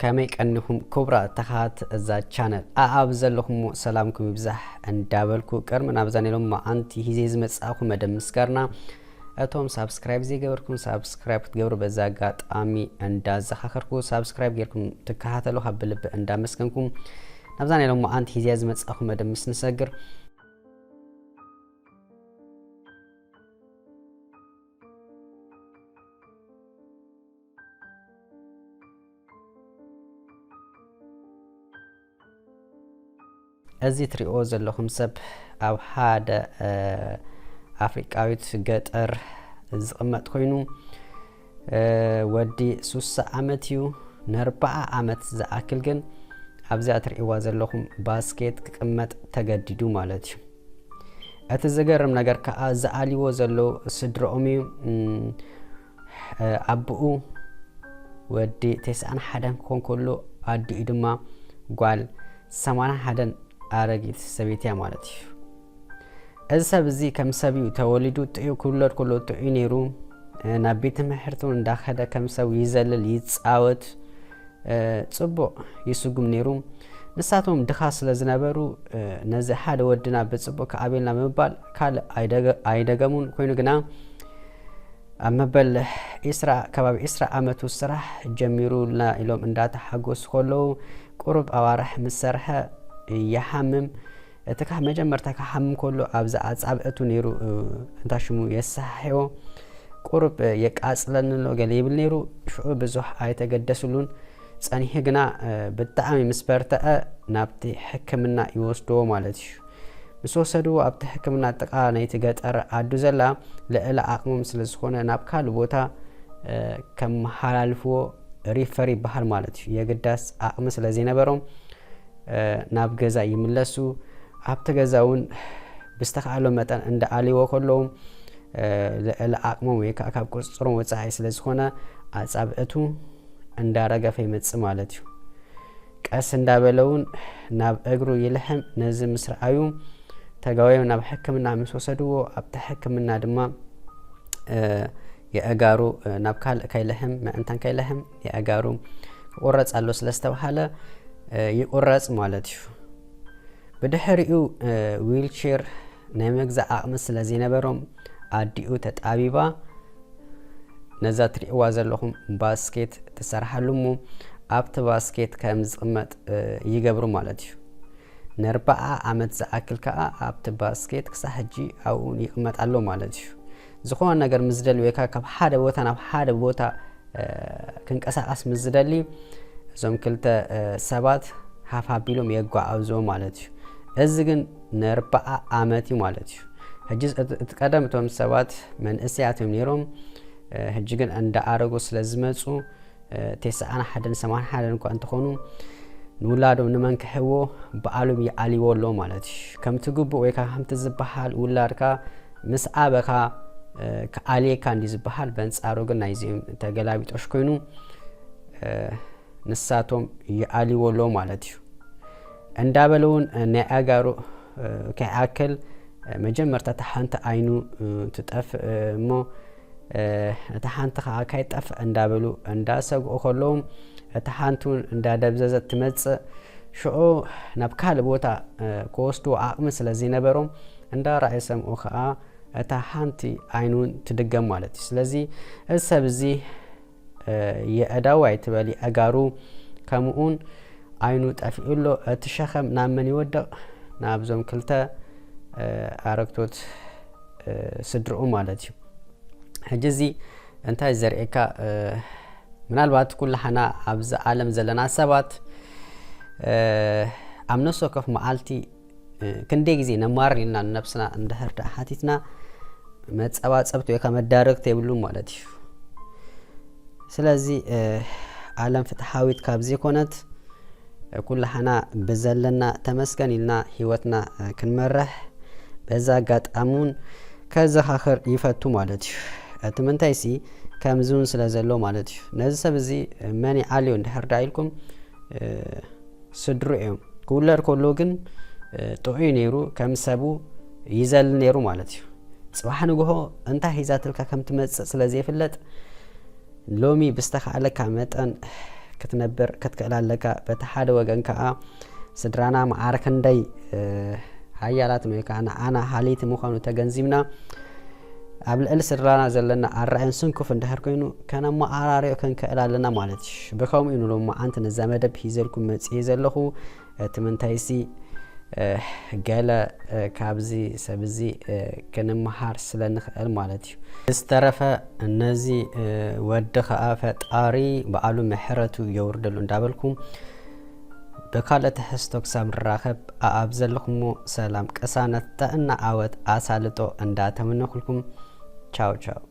ከመይ ቀኒኹም ክቡራት ተኻት እዛ ቻነል? ኣኣብ ዘለኹሞ ሰላምኩም ይብዛሕ እንዳበልኩ፣ ቅድሚ ናብዛ ናይ ሎማዓንቲ ሂዜ ዝመጻእኹ መደብ ምስጋና፣ እቶም ሳብስክራይብ ዘይገበርኩም ሳብስክራይብ ክትገብሩ በዛ ኣጋጣሚ እንዳዘኻኸርኩ፣ ሳብስክራይብ ጌርኩም ትከታተሉ ካብ ብልቢ እንዳመስገንኩም፣ ናብዛ ናይ ሎማዓንቲ ሂዜ ዝመጻእኹ መደብ ምስ ንሰግር፣ እዚ ትሪእዎ ዘለኹም ሰብ ኣብ ሓደ ኣፍሪቃዊት ገጠር ዝቕመጥ ኮይኑ፣ ወዲ ሱሳ ዓመት እዩ። ንኣርባዓ ዓመት ዝኣክል ግን ኣብዚኣ ትሪእዋ ዘለኹም ባስኬት ክቕመጥ ተገዲዱ ማለት እዩ። እቲ ዝገርም ነገር ከዓ ዝኣልይዎ ዘለዉ ስድርኦም እዩ። ኣቦኡ ወዲ ተስዓን ሓደን ክኾን ከሎ፣ ኣዲኡ ድማ ጓል ሰማንያን ሓደን ኣረጊት ሰበይቲ እያ ማለት እዩ። እዚ ሰብ እዚ ከም ሰብ እዩ ተወሊዱ፣ ጥዑይ ክውለድ ከሎ ጥዑይ ነይሩ። ናብ ቤት ትምህርቲ እውን እንዳኸደ ከም ሰብ ይዘልል፣ ይጻወት፣ ጽቡቕ ይስጉም ነይሩ። ንሳቶም ድኻ ስለ ዝነበሩ፣ ነዚ ሓደ ወድና ብጽቡቕ ክኣብየልና ብምባል ካልእ ኣይደገ-፣ ኣይደገሙን። ኮይኑ ግና ኣብ መበል ዒስራ፣ ከባቢ ዒስራ ዓመቱ ስራሕ ጀሚሩልና ኢሎም እንዳተሓጎሱ ከለዉ፣ ቁሩብ ኣዋርሕ ምስ ሰርሐ ይሓምም። እቲ ካብ መጀመርታ ክሓምም ከሎ ኣብዚ ኣጻብዕቱ ነይሩ፣ እ፣ እንታይ ሽሙ የሰሓሕዎ። ቁሩብ፣ እ፣ የቃጽለኒ ኣሎ ገለ ይብል ነይሩ። ሽዑ ብዙሕ ኣይተገደስሉን። ጸኒሑ ግና፣ እ፣ ብጣዕሚ ምስ በርትዐ ናብቲ ሕክምና ይወስድዎ ማለት እዩ። ምስ ወሰድዎ ኣብቲ ሕክምና ጥቓ ናይቲ ገጠር ዓዱ ዘላ ልዕሊ ዓቕሞም ስለ ዝኾነ ናብ ካልእ ቦታ፣ እ፣ ከመሓላልፍዎ ሪፈር ይበሃል ማለት እዩ። የግዳስ ዓቕሚ ስለ ዘይነበሮም፣ እ፣ ናብ ገዛ ይምለሱ። ኣብቲ ገዛ እውን ብዝተኻእሎ መጠን እንዳኣልይዎ ከለዉ፣ እ፣ ልዕሊ ዓቕሞም ወይ ከዓ ካብ ቁፅፅሮም ወፃኢ ስለ ዝኾነ ኣፃብዕቱ እንዳረገፈ ይመፅእ ማለት እዩ። ቀስ እንዳበለ እውን ናብ እግሩ ይልሕም። ነዚ ምስ ረኣዩ ተጋውዮም ናብ ሕክምና ምስ ወሰድዎ፣ ኣብቲ ሕክምና ድማ፣ እ፣ የእጋሩ፣ እ፣ ናብ ካልእ ከይልሕም፣ ምእንታን ከይልሕም የእጋሩ ክቑረፅ ኣሎ ስለ ዝተባሃለ፣ እ፣ ይቑረፅ ማለት እዩ። ብድሕሪኡ፣ እ፣ ዊልቼር ናይ ምግዛእ ዓቕሚ ስለ ዘይነበሮም ኣዲኡ ተጣቢባ ነዛ ትሪእዋ ዘለኹም ባስኬት ትሰርሓሉ እሞ ኣብቲ ባስኬት ከም ዝቕመጥ፣ እ፣ ይገብሩ ማለት እዩ። ንኣርባዓ ዓመት ዝኣክል ከኣ ኣብቲ ባስኬት ክሳብ ሕጂ ኣብኡ ይቕመጥ ኣሎ ማለት እዩ። ዝኾነ ነገር ምስ ዝደሊ ወይ ከኣ ካብ ሓደ ቦታ ናብ ሓደ ቦታ፣ እ፣ ክንቀሳቐስ ምስ ዝደሊ እዞም ክልተ፣ እ፣ ሰባት ሃፍ ኣቢሎም የጓዓዝዎ ማለት እዩ። እዚ ግን ንኣርባዓ ዓመት እዩ ማለት እዩ። ሕጂ እቲ፣ እቲ ቀደም እቶም ሰባት መንእሰያት እዮም ነይሮም። እ፣ ሕጂ ግን እንዳኣረጉ ስለ ዝመጹ፣ እ፣ ተስዓን ሓደን ሰማንያን ሓደን እኳ እንተኾኑ፣ ንውላዶም ንመን ክሕዎ ብኣሎም ይኣልይዎ ኣሎ ማለት እዩ። ከምቲ ግቡእ ወይ ከዓ ከምቲ ዝበሃል ውላድካ ምስ ዓበኻ፣ እ፣ ክኣልየካ እንዲ ዝበሃል፣ በንጻሩ ግን ናይዚኦም ተገላቢጦሽ ኮይኑ፣ እ፣ ንሳቶም ይኣልይዎ ኣሎ ማለት እዩ። እንዳበለ እውን ናይ ኣእጋሩ፣ እ፣ ከይኣክል፣ እ፣ መጀመርታ እታ ሓንቲ ዓይኑ፣ እ፣ ትጠፍእ፣ እ፣ እሞ፣ እ፣ እታ ሓንቲ ከዓ ከይጠፍእ እንዳበሉ እንዳሰግኡ ከለዉ፣ እታ ሓንቲ እውን እንዳደብዘዘት ትመጽእ። ሽዑ ናብ ካልእ ቦታ፣ እ፣ ክወስድዎ ዓቕሚ ስለ ዘይነበሮም፣ እንዳረኣየ ሰምኡ ከዓ እታ ሓንቲ ዓይኑ እውን ትድገም ማለት እዩ። ስለዚ እዚ ሰብ እዚ፣ እ፣ የእዳው ኣይትበል፣ የእጋሩ ከምኡውን ዓይኑ ጠፊኡ ኣሎ። እቲ ሸኸም ናብ መን ይወድቕ? ናብዞም ክልተ፣ እ፣ ኣረግቶት፣ እ፣ ስድርኡ ማለት እዩ። ሕጂ እዚ እንታይ ዘርእየካ? እ፣ ምናልባት ኩላህና ኣብዚ ዓለም ዘለና ሰባት፣ እ፣ ኣብ ነፍሲ ወከፍ መዓልቲ፣ እ፣ ክንደይ ግዜ ነማርር ኢልና ንነብስና እንድሕር ደኣ ሓቲትና፣ መጸባጸብቲ ወይ ከኣ መዳረግቲ የብሉን ማለት እዩ። ስለዚ፣ እ፣ ዓለም ፍትሓዊት ካብ ዘይኮነት፣ እ፣ ኩላህና ብዘለና ተመስገን ኢልና ህይወትና፣ እ፣ ክንመርሕ በዛ ኣጋጣሚ እውን ከዘኻኽር ይፈቱ ማለት እዩ። እቲ ምንታይሲ ከምዚ እውን ስለ ዘሎ ማለት እዩ። ነዚ ሰብ እዚ መን ይኣልዮ እንድሕር ደኣ ኢልኩም፣ እ፣ ስድሩ እዮም። ክውለድ ከሎ ግን፣ እ፣ ጥዑይ ነይሩ፣ ከም ሰቡ ይዘል ነይሩ ማለት እዩ። ጽባሕ ንግሆ እንታይ ሒዛትልካ ከም ትመጽእ ስለ ዘይፍለጥ፣ ሎሚ ብዝተኻእለካ መጠን ክትነብር ክትክእል ኣለካ። በቲ ሓደ ወገን ከዓ ስድራና መዓረ ክንደይ ሓያላት ወይ ከዓ ንዓና ሃለይቲ ምዃኑ ተገንዚብና ኣብ ልዕሊ ስድራና ዘለና ኣራእዮን ስንኩፍ እንድሕር ኮይኑ ከነመዓራርዮ ክንክእል ኣለና ማለት እዩ። ብከምኡ እዩ ንሎማዓንቲ ነዛ መደብ ሒዘልኩም መፅየ ዘለኹ። እቲ ምንታይሲ ገለ ካብዚ ሰብ እዚ ክንመሃር ስለ ንኽእል ማለት እዩ። ዝተረፈ ነዚ ወዲ ኸዓ ፈጣሪ በዓሉ ምሕረቱ የውርደሉ እንዳበልኩም ብካልእ ትሕዝቶ ክሳብ ንራኸብ ኣኣብ ዘለኹሞ ሰላም ቅሳነት ጥዕና ዓወት ኣሳልጦ እንዳተመነኹልኩም ቻው ቻው።